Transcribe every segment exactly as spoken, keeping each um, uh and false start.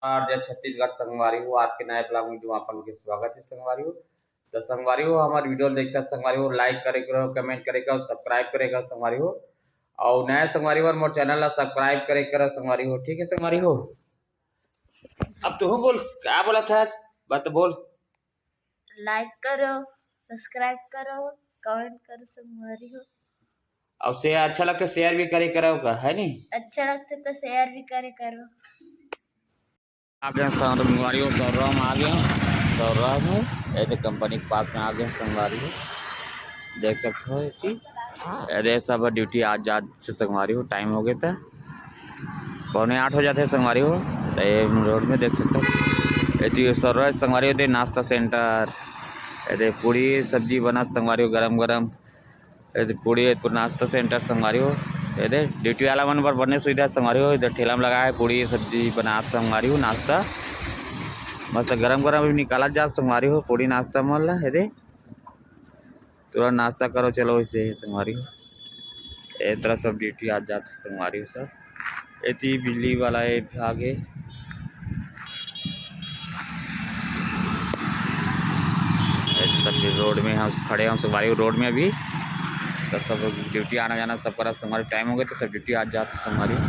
और जय छत्तीसगढ़ संगवारी हो, आज के नए vlog video में आप मन के स्वागत है संगवारी हो। तो संगवारी हो, हमर video देखत संगवारी हो, like करे करो, comment करे करो, subscribe करे करो संगवारी हो। और नया संगवारी हो, मोर channel ला subscribe करे करो संगवारी हो, ठीक है संगवारी हो। अब तू बोल, का बोला था आज? बात बोल। Like करो, subscribe करो, comment करो संगवारी हो। और से अच्छा लगता share भी करे करो का, है नी? अच्छा लगता तो share भी करे करो। आ गए संगवारी हो, सौरा में आ गए, सौरा में, ये तो company के पास में आ गए संगवारी हो, देख सकते हो कि ये सब duty आज जात से संगवारी हो, time हो गए था पौने आठ हो जाते संगवारी हो। तो ये road में देख सकते हो, ये तो सौरा संगवारी हो, ये नाश्ता center, ये पूड़ी सब्जी बनत संगवारी हो, गरम गरम। ये दे पूड़ी, ये पूरा नाश्ता center संगवारी हो। ये दे duty वाला मन बर बने सुविधा संगवारी हो। इधर ठेला में लगा है, पूड़ी सब्जी बनात संगवारी हो, नाश्ता मस्त गरम गरम अभी निकालत जात संगवारी हो, पूड़ी नाश्ता मन ला। ये दे तुरंत नाश्ता करो, चलो, वैसे ही संगवारी हो। ये तरह सब duty आज जात संगवारी हो सब। एती बिजली वाला ये भाग है। ये सब road में हम खड़े हैं संगवारी हो, road में अभी। तो सब duty आना जाना सब करा संगवारी, time हो गए तो सब duty आज जात संगवारी हो।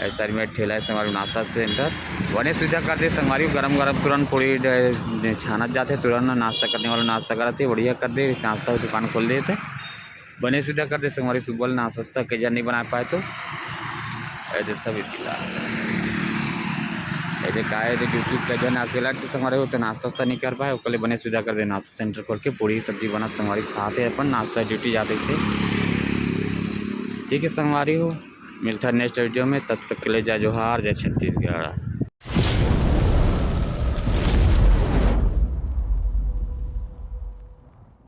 ऐसा में ठेला है संगवारी हो, नाश्ता center बने सुविधा कर दे संगवारी हो, गरम गरम तुरंत पूड़ी ड-, छानत जाते, तुरंत नाश्ता करने वाला नाश्ता कराते, बढ़िया कर दे, नाश्ता दुकान खोल देते। बने सुविधा कर दे संगवारी, सुबह ले नाश्ता वास्ता के जन नहीं बना पाए तो ए दे सब इतिला। ए दे का, ए दे duty के जन अकेला के संगवारी हो तो नाश्ता वास्ता नहीं कर पाए, ओकर ले बने सुविधा कर दे, नाश्ता center खोल के पूड़ी सब्जी बनत संगवारी खाते अपन नाश्ता duty जाते से। ठीक है संगवारी हो, मिलता है next video में, तब तक के लिए जय जोहार, जय छत्तीसगढ़।